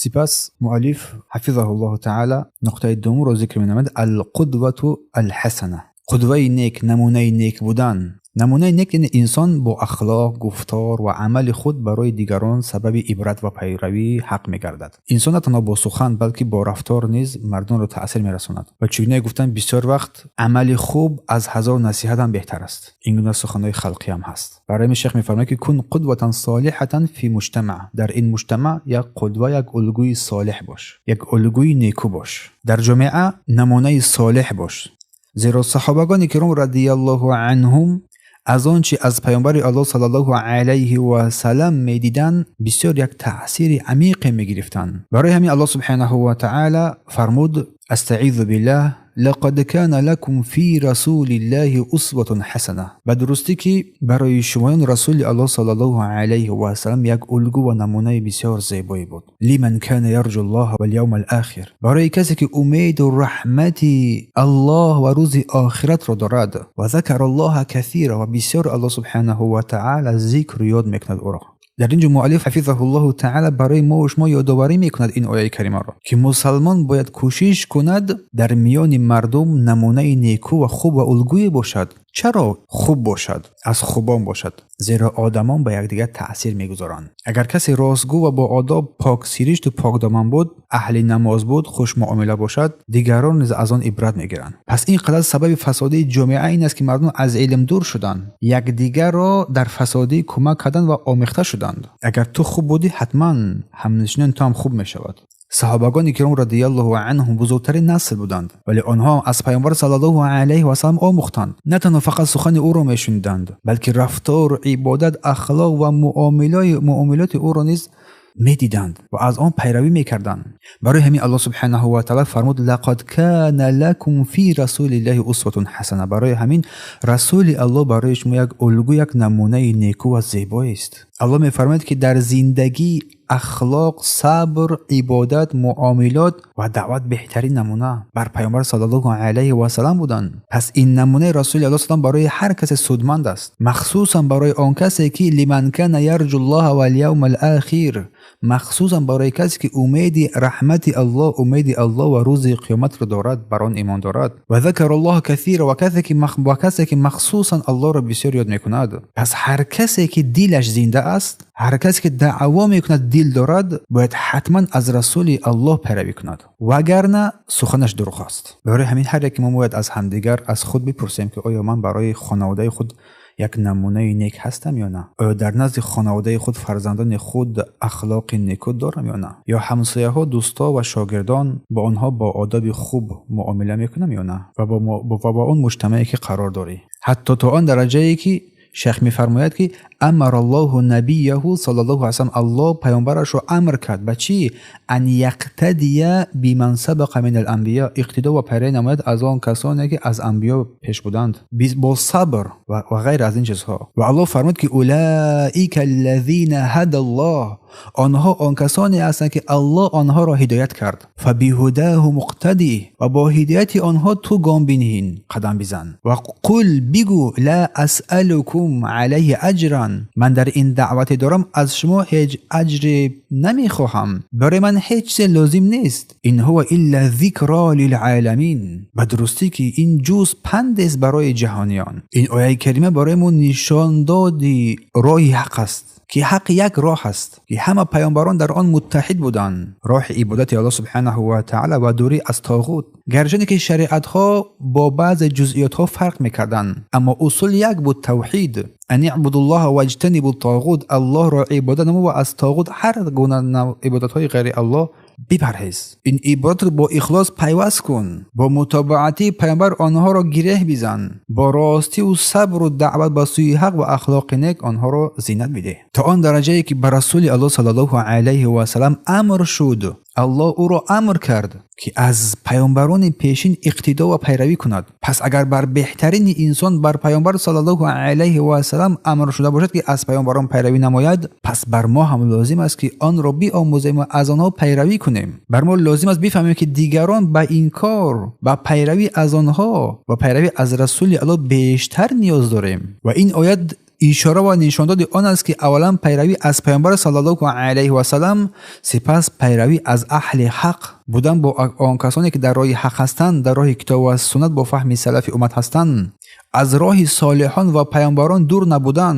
Сипас муаллиф ҳафизаҳуллоҳу таъала нуқтаи дуввумро зикр менамояд: алқудвату алҳасана, қудваи нек, намунаи нек будан. Намунаи нек яъне инсон бо ахлоқ, гуфтор ва амали худ барои дигарон сабаби ибрат ва пайравии ҳақ мегардад. Инсон на танҳо бо сухан, балки бо рафтор низ мардумро таъсир мерасонад. Ва чунин гуфтан, бисёр вақт амали хуб аз ҳазор насиҳат ҳам беҳтар аст. Ин гуна суханҳои халқӣ ҳам ҳаст. Барои ҳамин шайх мефармояд, ки кун қудватан солиҳатан фи муҷтамаъ, дар ин муҷтамаъ як қудва, як улгӯи солиҳ бош, як улгӯи некӯ бош, дар ҷомеа намунаи солиҳ бош. Зеро саҳобагони киром радиаллоҳу анҳум аз он чи аз паёмбари Аллоҳ саллаллоҳу алайҳи васалам медиданд, бисёр як таъсири амиқе мегирифтанд. Барои ҳамин Аллоҳ субҳанаҳу ва таъала фармуд: астаизу биллаҳ, лақад кана лакум фи расулиллаҳи усватун ҳасана. Ба дурустӣ ки барои шумоён расули Аллоҳ саллаллоҳу алайҳи васалам як улгӯ ва намунаи бисёр зебое буд. Лиман кана ярҷу ллоҳа валявма алохир, барои касе ки умеду раҳмати Аллоҳ ва рӯзи охиратро дорад. Ва закара ллоҳа касира, ва бисёр Аллоҳ субҳанаҳу ва таъала зикру ёд мекунад ӯро. Дар ин ҷо муаллиф ҳафизаҳуллоҳу таъала барои мо ва шумо ёдоварӣ мекунад ин ояи каримаро, ки мусалмон бояд кӯшиш кунад дар миёни мардум намунаи некӯ ва хуб ва улгӯе бошад. Чаро хуб бошад, аз хубон бошад? Зеро одамон ба якдигар таъсир мегузоранд. Агар касе ростгӯ ва бо одоб, поксиришту покдоман буд, аҳли намоз буд, хушмуомила бошад, дигарон низ аз он ибрат мегиранд. Пас ин қадар сабаби фасодии ҷомеа ин аст, ки мардум аз илм дур шуданд, якдигарро дар фасодӣ кӯмак карданд ва омехта шуданд. Агар ту хуб будӣ, ҳатман ҳамнишинони ту ҳам хуб мешавад. Саҳобагони киром радиаллоҳу анҳум бузургтарин насл буданд, вале онҳо аз паёмбар саллаллоҳу алайҳи васалам омӯхтанд. На танҳо фақат сухани ӯро мешуниданд, балки рафтор, ибодат, ахлоқ ва муомилоти ӯро низ медиданд ва аз он пайравӣ мекарданд. Барои ҳамин Аллоҳ субҳанаҳу ва таъала фармуд: лақад кана лакум фи расулиллаҳи усватун ҳасана. Барои ҳамин расули Аллоҳ барои шумо як улгӯ, як намунаи некӯ ва зебоест. Аллоҳ мефармояд, ки дар зиндагӣ ахлоқ, сабр, ибодат, муомилот ва даъват беҳтарин намуна бар паёмбар саллаллоҳу алайҳи васалам буданд. Пас ин намунаи расули Аллоҳ салам барои ҳар касе судманд аст, махсусан барои он касе ки лиман кана ярҷу ллоҳа валявма алохир, махсусан барои касе ки умеди раҳмати Аллоҳ, умеди Аллоҳ ва рӯзи қиёматро дорад, бар он имон дорад. Ва закара ллоҳа касира, ва касе ки махсусан Аллоҳро бисёр ёд мекунад. Пас ҳар касе ки дилаш зинда аст, ҳар касе ки даъво мекунад дил дорад, бояд ҳатман аз расули Аллоҳ пайравӣ кунад, вагарна суханаш дурӯғ аст. Барои ҳамин ҳар яке мо бояд аз ҳамдигар, аз худ бипурсем, ки оё ман барои хонаводаи худ як намунаи нек ҳастам ё на? Оё дар назди хонаводаи худ, фарзандони худ ахлоқи некӯ дорам ё на? Ё ҳамсояҳо, дӯстҳо ва шогирдон, бо онҳо бо одоби хуб муомила мекунам ё на? Ва бо он муҷтамае ки қарор дорӣ, ҳатто то он дараҷае ки шайх мефармояд, ки амараллоҳу набияҳу саллаллоҳу алайҳи васаллам, Аллоҳ паёмбарашро амр кард ба чӣ? Ан яқтадия биман сабақа мин аланбиё, иқтидо ва пайравӣ намояд аз он касоне ки аз анбиё пеш буданд, бо сабр ва ғайр аз ин чизҳо. Ва Аллоҳ фармуд, ки улаика аллазина ҳада ллоҳ, онҳо он касоне ҳастанд, ки Аллоҳ онҳоро ҳидоят кард. Фабиҳудаҳу муқтадӣ, ва бо ҳидояти онҳо ту гом бинҳин, қадам бизан. Ва қул, бигӯ: ла асъалукум алайҳи аҷран, ман дар ин даъвате дорам аз шумо ҳеҷ аҷре намехоҳам, барои ман ҳеҷ чизе лозим нест. Ин ҳува илла зикро лилъоламин, ба дурустӣ ки ин ҷуз пандест барои ҷаҳониён. Ин ояи карима барои мо нишон доди роҳи ҳақ аст, ки ҳақ як роҳ аст, ки ҳама паёмбарон дар он муттаҳид буданд: роҳи ибодати Аллоҳ субҳанаҳу ва таъала ва дурӣ аз тоғут. Гарчанде ки шариатҳо бо баъзе ҷузъиётҳо фарқ мекарданд, аммо усул як буд: тавҳид. Ан ибудуллоҳа ваҷтанибу тоғут, Аллоҳро ибодат намо ва аз тоғут, ҳар гуна ибодатҳои ғайри Аллоҳ бипарҳез. Ин ибодатро бо ихлос пайваст кун, бо мутобаати паёмбар онҳоро гиреҳ бизан, бо ростиву сабру даъват ба сӯи ҳақ ва ахлоқи нек онҳоро зинат бидеҳ, то он дараҷае ки ба расули Аллоҳ саллаллоҳу алайҳи васалам амр шуд. Аллоҳ ӯро амр кард, ки аз паёмбарони пешин иқтидо ва пайравӣ кунад. Пас агар бар беҳтарини инсон, бар паёмбар саллаллоҳу алайҳи васалам амр шуда бошад, ки аз паёмбарон пайравӣ намояд, пас бар мо ҳам лозим аст, ки онро биомӯзем ва аз онҳо пайравӣ кунем. Бар мо лозим аст бифаҳмем, ки дигарон ба ин кор, ба пайравӣ аз онҳо ва пайравӣ аз расули Аллоҳ бештар ниёз дорем. Ва ин оят ишора ва нишондоди он аст, ки аввалан пайравӣ аз паёмбар саллаллоҳу алайҳи васаллам, сипас пайравӣ аз аҳли ҳақ будан бо он касоне ки дар роҳи ҳақ ҳастанд, дар роҳи китоб ва суннат бо фаҳми салафи уммат ҳастанд, аз роҳи солиҳон ва паёмбарон дур набудан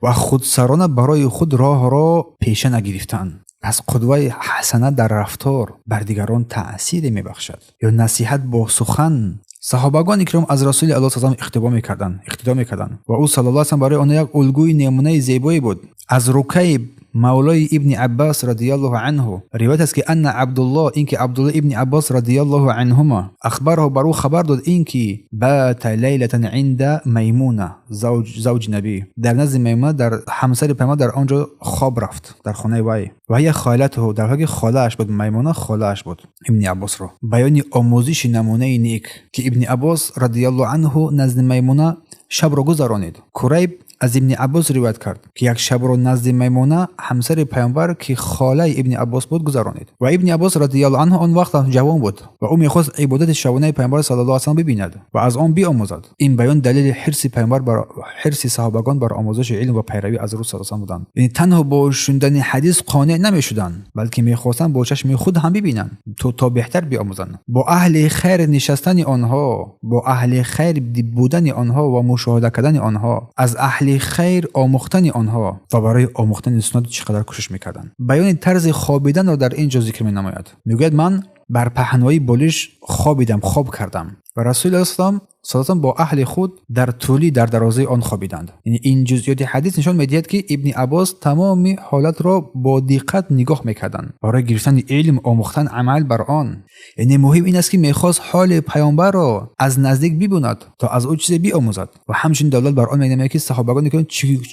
ва худсарона барои худ роҳро пеша нагирифтан. Пас қудваи ҳасана дар рафтор бар дигарон таъсире мебахшад. Ё насиҳат бо сухан. Саҳобагони киром аз Расули Аллоҳ саллаллоҳу алайҳи васаллам иқтидо мекарданд ва ӯ саллаллоҳу алайҳи васаллам барои онҳо як улгӯи намунаи зебое буд. Аз Рукайб мавлои Ибни Аббос радияллоҳу анҳу ривоят аст, ки анна Абдуллоҳ, инки Абдуллоҳ ибни Аббос радияллоҳу анҳума ахбараҳу, бар ӯ хабар дод, инки бата лайлатан инда Маймуна завҷи набӣ, дар назди Маймуна, дар ҳамсари паёмбар, дар он ҷо хоб рафт, дар хонаи вай. Ва ҳия холатуҳу, дар ҳоле ки холааш буд, Маймуна холааш буд Ибни Аббосро. Баёни омӯзиши намунаи нек, ки Ибни Аббос радияллоҳу анҳу назди Маймуна шабро гузаронид. Курайб аз Ибни Аббос ривоят кард, ки як шабро назди Маймуна ҳамсари паёмбар, ки холаи Ибни Аббос буд, гузаронид. Ва Ибни Аббос радияллоҳу анҳу он вақт ҷавон буд ва ӯ мехост ибодати шабонаи паёмбар саллаллоҳу алайҳи васаллам бибинад ва аз он биомӯзад. Ин баён далели ҳирси паёмбар бар ҳирси саҳобагон бар омӯзиши илм ва пайравӣ аз Расул саллаллоҳу алайҳи васаллам буданд. Яъне танҳо бо шунидани ҳадис қонеъ намешуданд, балки мехостанд бо чашми худ ҳам бибинанд, то беҳтар биомӯзанд. Бо аҳли хайр нишастани онҳо, бо аҳли хайр будани онҳо ва мушоҳида кардани онҳо, аз аҳли хайр омӯхтани онҳо ва барои омӯхтани суннат чӣ қадар кӯшиш мекарданд. Баёни тарзи хобиданро дар ин ҷо зикр менамояд. Мегӯяд: ман бар паҳнои болиш хобидам, хоб кардам ва Расули Аллоҳ саллаллоҳу бо аҳли худ дар тӯлӣ, дар дарозаи он хобиданд. Яъне ин ҷузъиёти ҳадис нишон медиҳад, ки Ибни Аббос тамоми ҳолатро бо диққат нигоҳ мекарданд барои гирифтани илм, омӯхтан, амал бар он. Яъне муҳим ин аст, ки мехост ҳоли паёмбарро аз наздик бибинад, то аз ӯ чизе биомӯзад. Ва ҳамчунин далолат бар он менамояд, ки саҳобагон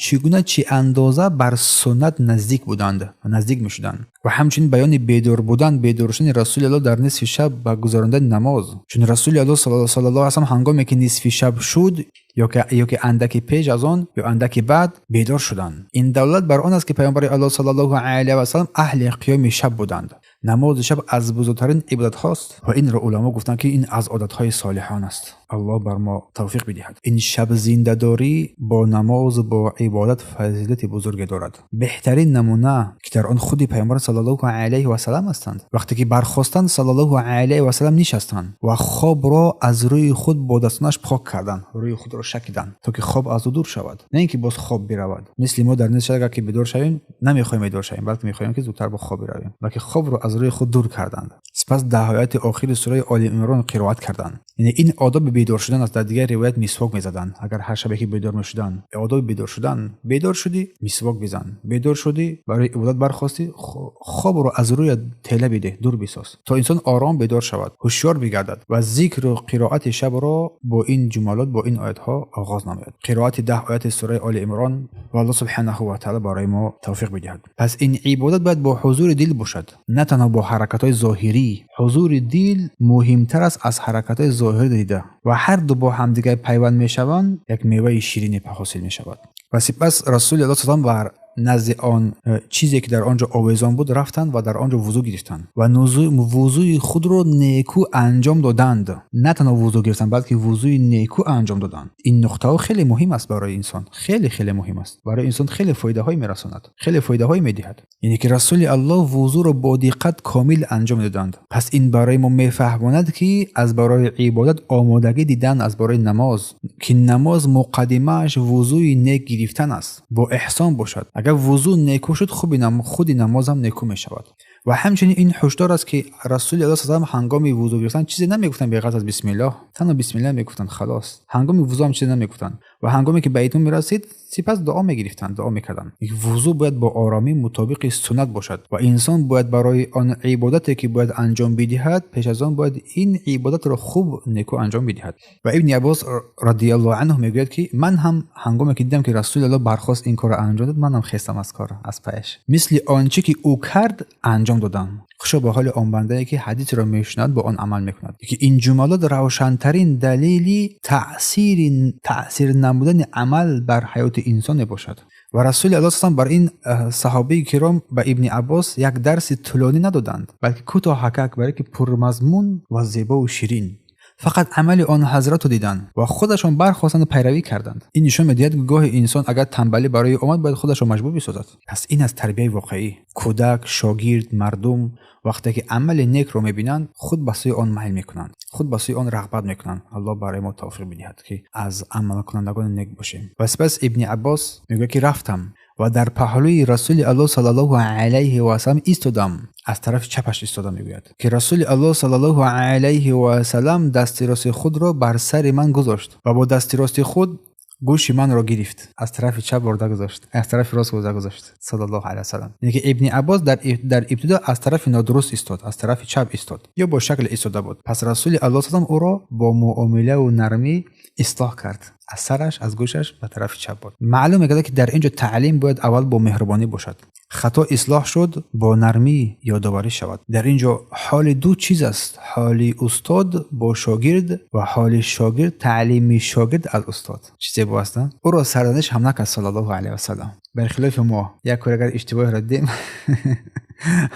чӣ гуна, чӣ андоза бар суннат наздик буданд ва наздик мешуданд. Ва ҳамчунин баёни бедор будан, бедор шудани Расули Аллоҳ дар нисфи шаб ба гузарондани намоз. Чун Расули Аллоҳ саллаллоҳу алайҳи васаллам ҳангоме ки нисфи шаб шуд ё ки андаки пеш аз он ё андаки баъд бедор шуданд. Ин далолат бар он аст, ки паёмбари Аллоҳ саллаллоҳу алайҳи васаллам аҳли қиёми шаб буданд. Намози шаб аз бузургтарин ибодатҳост ва инро уламо гуфтанд, ки ин аз одатҳои солиҳон аст. Аллоҳ бар мо тавфиқ бидиҳад. Ин шаб зиндадорӣ бо намозу бо ибодат фазилати бузурге дорад. Беҳтарин намуна, ки дар он худи паёмбар саллаллоҳу алайҳи васаллам ҳастанд. Вақте ки бархостанд, саллаллоҳу алайҳи васаллам нишастанд ва хобро аз рӯи худ бо дастонаш пок карданд, рӯи худро шакиданд, то ки хоб аз ӯ дур шавад, на ин ки боз хоб биравад. Мисли мо дар нисфи шаб агар ки бедор шавем, намехоҳем бедор шавем, балки мехоҳем ки зудтар бо хоб биравем, балки хобро аз рӯи худ дур карданд. Сипас 10 ояти охири сураи Оли Имрон қироат карданд. Яъне ин одоби бедор шудан аст. Дар дигар ривоят мисвок мезаданд агар ҳар шабе ки бедор мешуданд. Одоби бедор шудан: бедор шудӣ, мисвок бизан, бедор шудӣ, барои ибодат бархостӣ, хобро аз рӯят тела бидеҳ, дур бисоз, то инсон ором бедор шавад, ҳушёр бигардад ва зикру қироати шабро бо ин ҷумалот, бо ин оятҳо оғоз намояд. Қироати 10 ояти сураи Оли Имрон ва Аллоҳ субҳанаҳу ва таъала барои мо тавфиқ бидиҳад. Пас ин ибодат бояд бо ҳузури дил бошад, на танҳо бо ҳаракатҳои зоҳирӣ. Ҳузури дил муҳимтар аст аз ҳаракатҳои зоҳирӣ дида ва ҳар ду бо ҳамдигар пайванд мешаванд, як меваи ширине ҳосил мешавад. Ва сипас Расули Аллоҳ саллаллоҳу алайҳи васаллам бар назди он чизе ки дар он ҷо овезон буд рафтанд ва дар он ҷо вузӯ гирифтанд ва вузӯи худро некӯ анҷом доданд. На танҳо вузӯ гирифтанд, балки вузӯи некӯ анҷом доданд. Ин нуқтаҳо хеле муҳим аст барои инсон, хеле хеле муҳим аст барои инсон, хеле фоидаҳое мерасонад, хеле фоидаҳое медиҳад. Яъне ки Расули Аллоҳ вузӯро бо диққат комил анҷом доданд. Пас ин барои мо мефаҳмонад, ки аз барои ибодат омодагӣ дидан, аз барои намоз, ки намоз муқаддимааш вузӯи нек гирифтан аст, бо эҳсон бошад. Агар вузӯ некӯ шуд, худи намоз ҳам некӯ мешавад. Ва ҳамчунин ин ҳушдор аст, ки Расули Аллоҳ саллаллоҳу алайҳи васаллам ҳангоми вузӯ гирифтан чизе намегуфтанд беғараз аз бисмиллоҳ, танҳо бисмиллоҳ мегуфтанд, халос. Ҳангоми вузӯ ҳам чизе намегуфтанд ва ҳангоме ки ба итмом мерасид, сипас дуо мегирифтанд, дуо мекарданд. Вузӯ бояд бо оромӣ мутобиқи суннат бошад ва инсон бояд барои он ибодате ки бояд анҷом бидиҳад, пеш аз он бояд ин ибодатро хуб некӯ анҷом бидиҳад. Ва Ибни Аббос радиаллоҳу анҳу мегӯяд, ки ман ҳам ҳангоме ки дидам, ки Расули Аллоҳ бархост ин корро анҷом дод, манам хестам аз кор, аз паяш, мисли он чӣ ки ӯ кард анҷом додам. Хушо ба ҳоли он бандае, ки ҳадисро мешунад, бо он амал мекунад. Ки ин ҷумалот равшантарин далели таъсир намудани амал бар ҳаёти инсон мебошад. Ва Расули Аллоҳ саллаллоҳу алайҳи васаллам бар ин саҳобаи киром, ба Ибни Аббос, як дарси тӯлонӣ надоданд, балки кӯтоҳакак, балки пурмазмун ва зебову ширин. Фақат амали он ҳазратро диданд ва худашон бархостанд ва пайравӣ карданд. Ин нишон медиҳад, ки гоҳе инсон агар танбалӣ барои омад, бояд худашро маҷбур бисозад. Пас ин аст тарбияи воқеӣ. Кӯдак, шогирд, мардум вақте ки амали некро мебинанд, худ ба сӯи он майл мекунанд, худ ба сӯи он рағбат мекунанд. Аллоҳ барои мо тавфиқ бидиҳад, ки аз амалкунандагони нек бошем. Ва сипас Ибни Аббос мегӯяд, ки рафтам ва дар паҳлӯи Расули Аллоҳ саллаллоҳу алайҳи васаллам истодам. Аз тарафи чапаш истодам. Мегӯяд, ки Расули Аллоҳ саллаллоҳу алайҳи васаллам дасти рости худро бар сари ман гузошт ва бо дасти рости худ гӯши манро гирифт. Аз тарафи чап бурда гузошт, аз тарафи рост бурда гузошт, саллаллоҳу алайҳи васаллам. Яъне ки Ибни Аббос дар ибтидо аз тарафи нодуруст истод, аз тарафи чап истод ё бо шакли истода буд. Пас Расули Аллоҳ саллам ӯро бо муомилаву нармӣ ислоҳ кард. Аз сараш, аз гӯшаш ба тарафи чап буд. Маълум мегардад, ки дар ин ҷо таълим бояд аввал бо меҳрубонӣ бошад. Хато ислоҳ шуд, бо нармӣ ёдоварӣ шавад. Дар ин ҷо ҳоли ду чиз аст: ҳоли устод бо шогирд ва ҳоли шогирд, таълими шогирд аз устод. Чӣ зебо аст, ӯро сарзаниш ҳам накард, саллаллоҳу алайҳи васаллам. Бархилофи мо, як кор агар иштибоҳро дидем,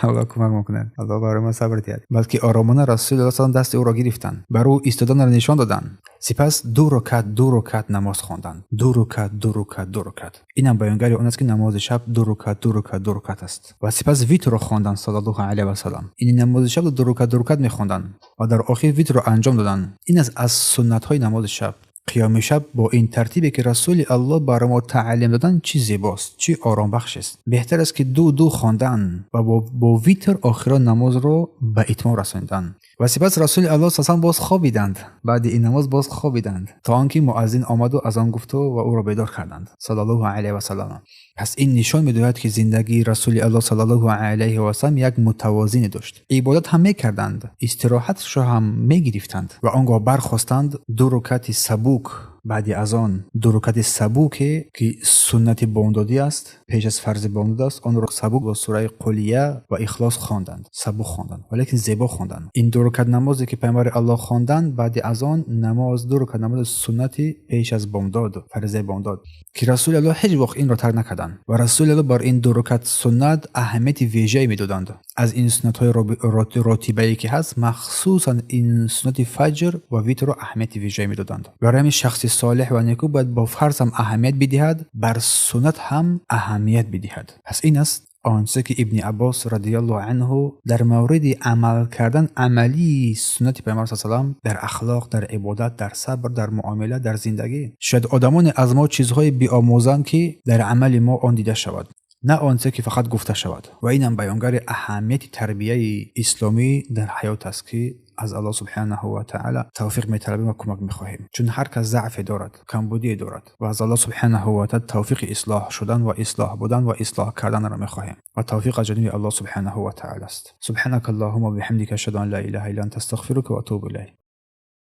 Аллоҳ кӯмак мекунад, Аллоҳ барои мо сабр диҳад. Балки оромона Расулуллоҳ саллам дасти ӯро гирифтанд, бар ӯ истоданро нишон доданд. Сипас ду рукат, ду рукат намоз хонданд, ду рукат, ду рукат, ду рукат. Инам баёнгари он аст, ки намози шаб ду рукат, ду рукат, ду рукат аст. Ва сипас витрро хонданд, саллаллоҳу алайҳи васаллам. Ин намози шаб ду рукат, ду рукат мехонданд ва дар охир витрро анҷом доданд. Ин аст аз суннатҳои намози шаб. Қиёми шаб бо ин тартибе, ки Расули Аллоҳ бар мо таълим доданд, чӣ зебост, чӣ оромбахш аст. Беҳтар аст, ки ду ду хондан ва бо витр охирон намозро ба итмом расонидан. Ва сипас Расули Аллоҳ саллам боз хобиданд. Баъди ин намоз боз хобиданд, то он ки муаззин омаду азон гуфту ва ӯро бедор карданд, саллаллоҳу алайҳи васаллам. Пас ин нишон медиҳад, ки зиндагии Расули Аллоҳ саллаллоҳу алайҳи васаллам як мутавозине дошт. Ибодат ҳам мекарданд, истироҳатшро ҳам мегирифтанд ва он гоҳ бархостанд, ду рукати сабук баъди азон, ду рукати сабуке, ки суннати бомдодӣ аст, пеш аз фарзи бомдод аст, онро сабук бо сураи Қулия ва Ихлос хонданд. Сабук хонданд, валекин зебо хонданд. Ин ду рукат намозе, ки Пайғамбари Аллоҳ хонданд баъди азон, намоз, ду рукат намози суннати пеш аз бомдод, фаризаи бомдод, ки Расули Аллоҳ ҳеҷ вақт инро тарк накарданд. Ва Расули Аллоҳ бар ин ду рукат суннат аҳамияти вежае медоданд. Аз ин суннатҳои ротибае, ки ҳаст, махсусан ин суннати фаҷр ва витрро аҳамияти вежае медоданд. Барои ҳамин шахси солеҳ ва неку бояд бо фарз ҳам аҳамият бидиҳад, бар суннат ҳам аҳамият бидиҳад. Пас ин аст он чизе, ки Ибни Аббос радиаллоҳу анҳу дар мавриди амал кардан, амалии суннати Пайғамбар са салам дар ахлоқ, дар ибодат, дар сабр, дар муомила, дар зиндагӣ. Шояд одамоне аз мо чизҳое биомӯзанд, ки дар амали мо он дида шавад, на он чизе, ки фақат гуфта шавад. Ва инам баёнгари аҳамияти тарбияи исломӣ дар ҳаёт аст, ки аз Аллоҳ субҳанаҳу ва таъала тавфиқ металабем ва кӯмак мехоҳем, чун ҳар кас заъфе дорад, камбудие дорад, ва аз Аллоҳ субҳанаҳу ва таъала тавфиқи ислоҳ шудан ва ислоҳ будан ва ислоҳ карданро мехоҳем. Ва тавфиқ аз ҷониби Аллоҳ субҳанаҳу ва таъала аст. Субҳанака Аллоҳумма биҳамдика, ашҳаду ан ла илаҳа илла анта, астағфирука ва атубу илайк.